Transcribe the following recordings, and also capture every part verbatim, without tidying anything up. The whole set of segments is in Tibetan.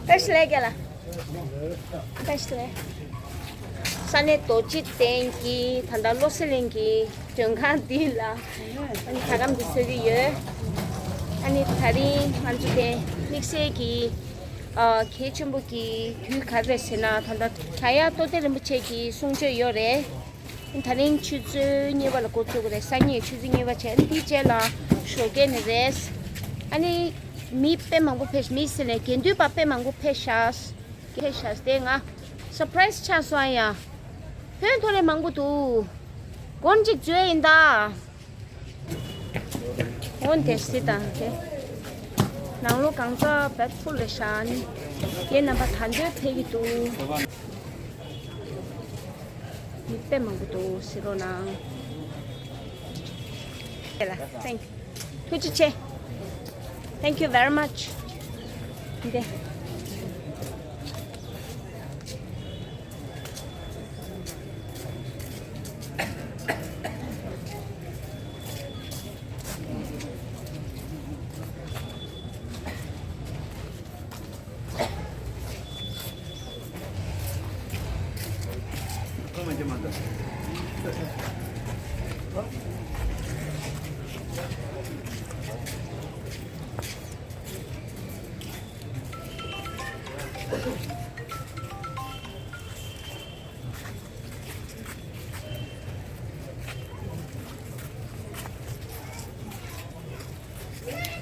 བཀྲ་ཤིས་བདེ་ལེགས་རྒན་ལགས། བཀྲ་ཤིས་བདེ་ལེགས། ས་གནས་རྡོ་རྗེ་གདན་གྱི་ད་ལྟ་བློ་གསལ་གླིང་གི་མགྲོན་ཁང་འདི་ལ་ཨ་ནི་ཟ་ཁང་འདི་བཟོ་གི་ཡོད། ཨ་ནི་དེ་རིང་ང་ཚོ་དེ་དམིགས་བསལ་གྱི་ཨ་གལ་ཆེན་པོ་གི་དུས་ག་རེ་རེད་ཟེར་ན། ད་ལྟ་བྲག་གཡབ་རྟོགས་ལྡན་རིན་པོ་ཆེ་གི་གསུང་ཆོས་ཡོད་རེད། དེ་རིང་ཆུ་ཚོད་གཉིས་པ་ལ་འགོ་བཙུགས་ཀྱི་རེད། སང་ཉིན་ཆུ་ཚོད་གཉིས་པ་བྱས། འདིའི་རྗེས་ལ་ཞོགས་ཀས་ནས་རེད། ཨ་ནི་མི་དཔེ་མང་པོ་ཕེབས། མི་ཟེར་ནས་དགེ་འདུན་པ་དཔེ་མང་པོ་ཕེབས་ཤག་ཕེབས་ཤག་དེ་ང་སར་པ་རའི་སི་ཆགས་སོང་ཡ། ཧོན་ཐོ་རེ་མང་པོ་འདུག་སྒོར་གཅིག་བརྗོད་ཡིན་ད། འོན་ཏེ་སི་དང་དེ། ནང་ལོགས་གང་ཚ་བད་ཕུལ་རེད་ཤག་ནི། ཡེ་རྣམ་པ་ད་འདོད་ཕེབས་ཀྱི་འདུག་མི་དཔེ་མང་པོ་འདུག་གཟིགས་རོགས་གནང་། ལ་thank you། ཐུགས་རྗེ་ཆེ། Thank you very much། འདི།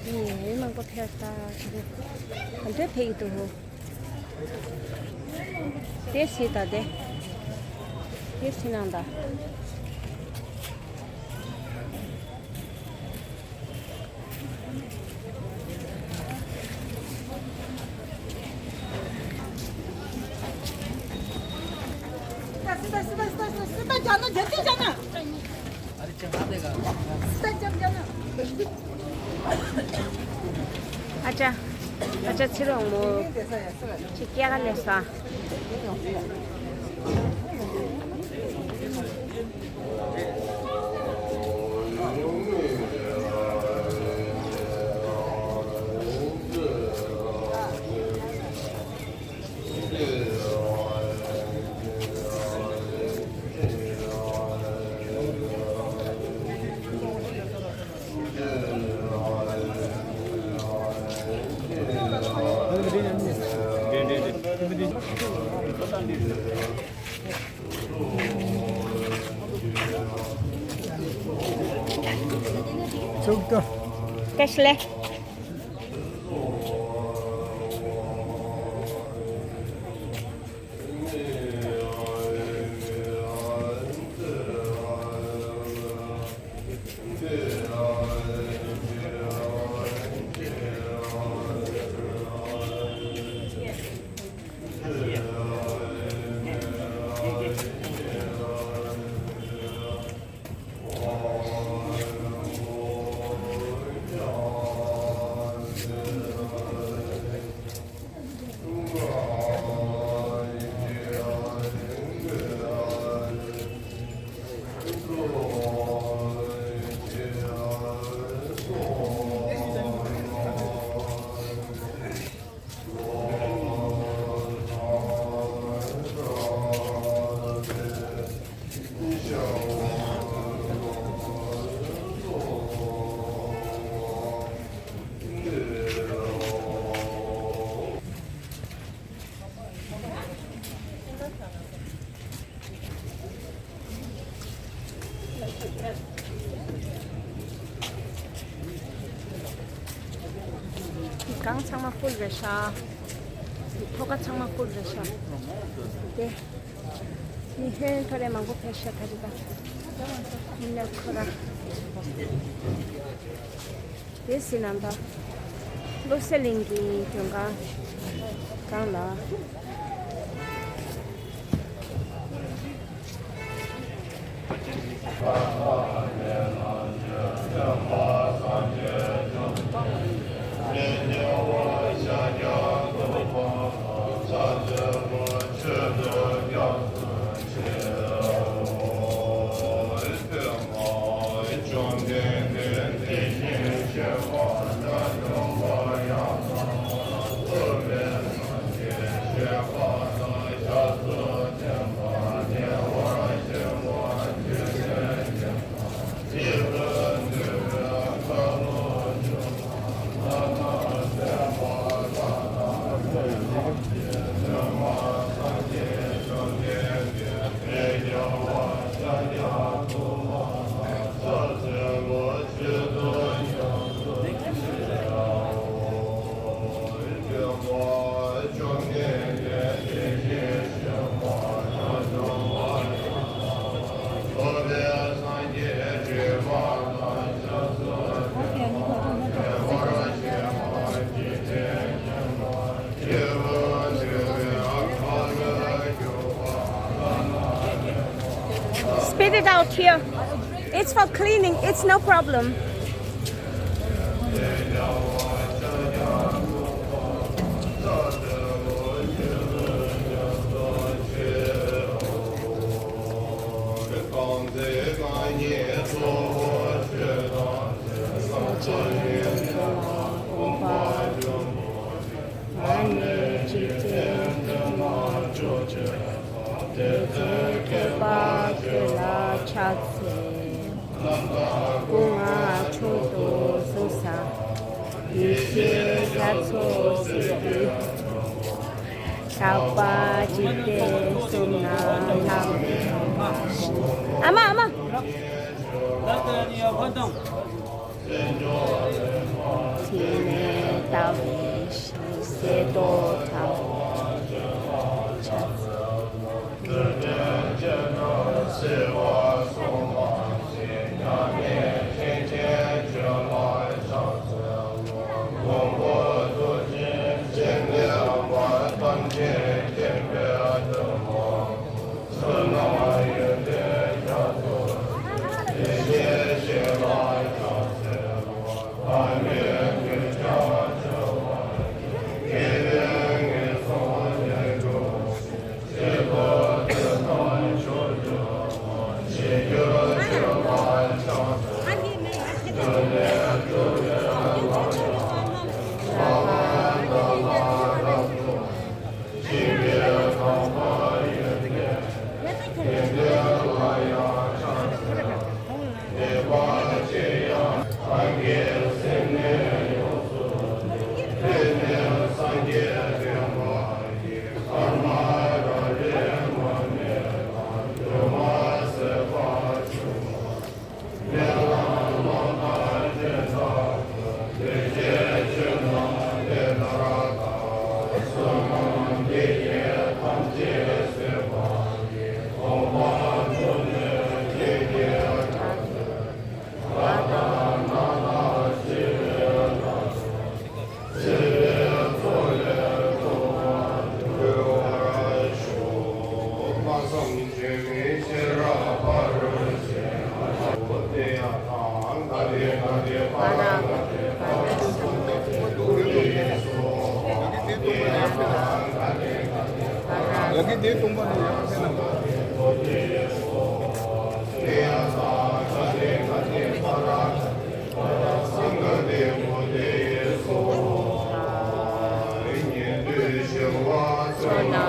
ཡེ་མང་པོ་ཕེབས་ད། ག་འདྲ་ཕེབས་ཀྱི་འདུག་དེ་སི་ད་དེ། དེ་སི་ནང་ད། སི་ད་སི་ད་སི་ད་སི་ད་སི་ད་རྒྱ་ནག་རྒྱ་སྐད་རྒྱ་ནག་ཨ་ཅག་ཨ་ཅག་ཚེ་རིང་མོ། ཅིག་སྐྱེལ་ག་ལས་ས། བཀྲ་ཤིས་བདེ་ལེགས། གང་ཚང་མ་ཕུལ་རེད་ཤག་ཐོག་ཁ་ཚང་མ་ཕུལ་རེད་ཤག་དེ་མི་ཧོན་ཐོ་རེ་མང་པོ་ཕེབས་ཤག་ད་རེད་ད། མི་ནག་ཁོ་ར། དེ་སི་ནང་ད། བློ་གསལ་གླིང་གི་མགྲོན་ཁང་སྒང་ལ། Spit it out here. It's for cleaning. It's no problem. ཨ་མ། ཨ་མ། ཡ་གི་དེ་སྟོང་པ་ནི་ཡ་གི་ཕན་ན།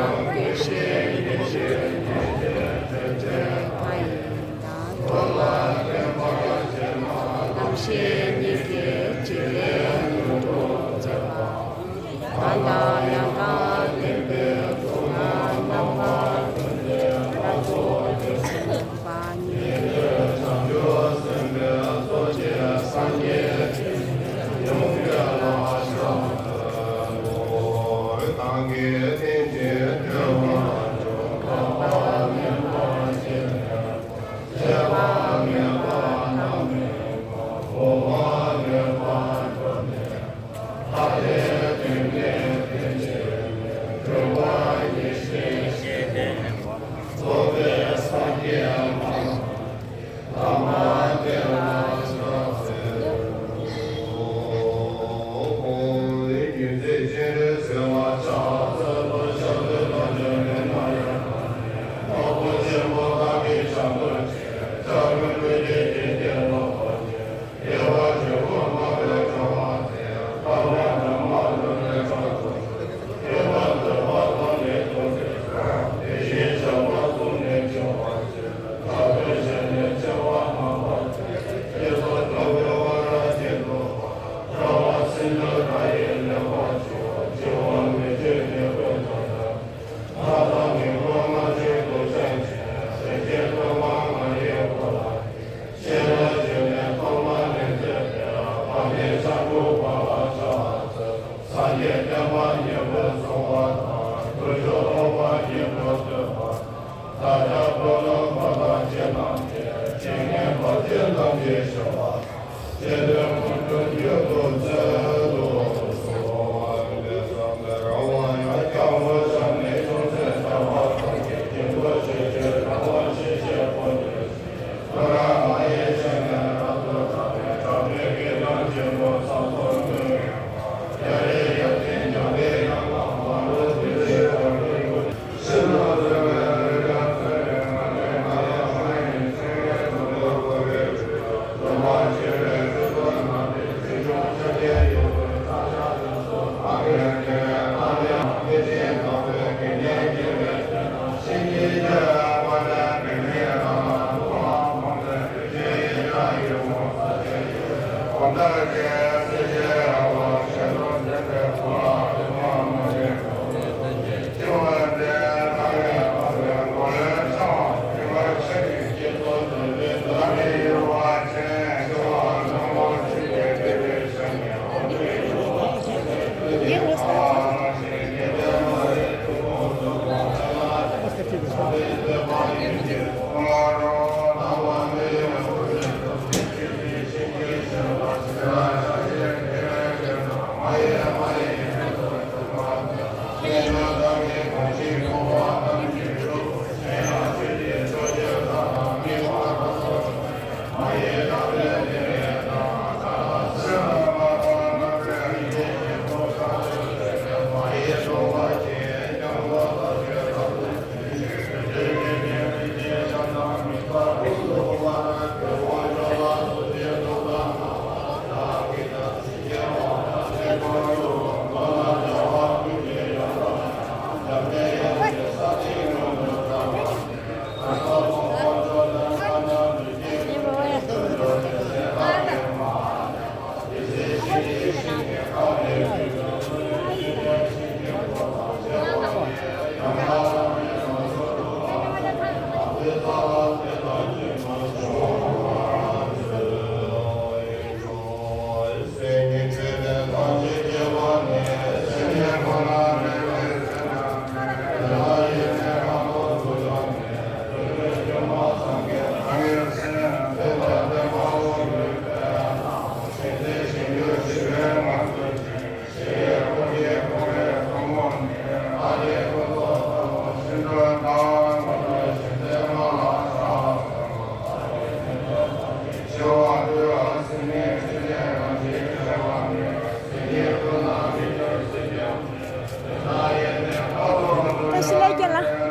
བཀྲ་ཤིས་ལྷ་རྒྱལ་ལགས།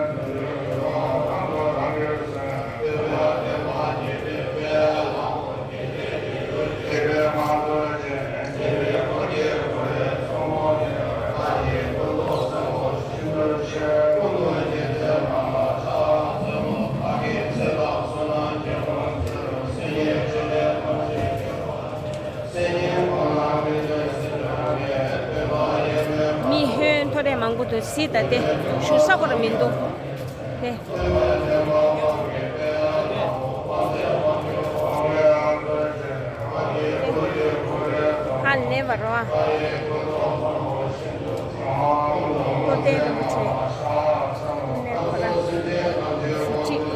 མི་ཧོན་ཐོ་རེ་མང་པོ་འདུག་གཟིགས་དང་དེ་བཞུགས་ས་ཁོ་ར་མི་འདུག་དེ། ཧ་ལས་པ་རོ། ཀོ་ཏེ་རིན་པོ་ཆེ། ནས་ཁོ་ར་ཟུར་ཁྲིད།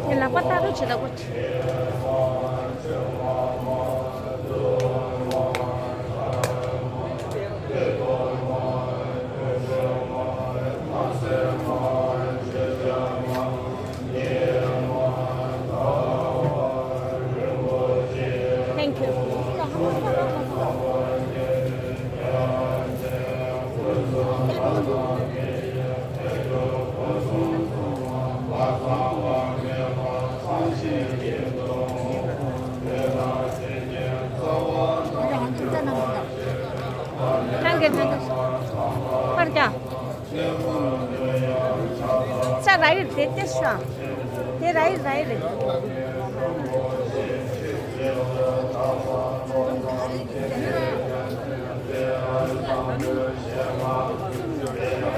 ངས་ལག་པ་ལྟ་རུ་བྱེད་ད་གོ། Thank you. ཐང་གི་ཐང་གི། ཕར་རྒྱག་ས་ར་ཡི་རེད་དེ་ཤ། དེ་ར་ཡི་ར་ཡི་རེད།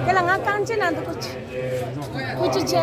དེ་ལ་ང་རྐང་རྗེས་ནང་དུ་ཀུ་ཅི། ཀུ་ཅི་ཆེ།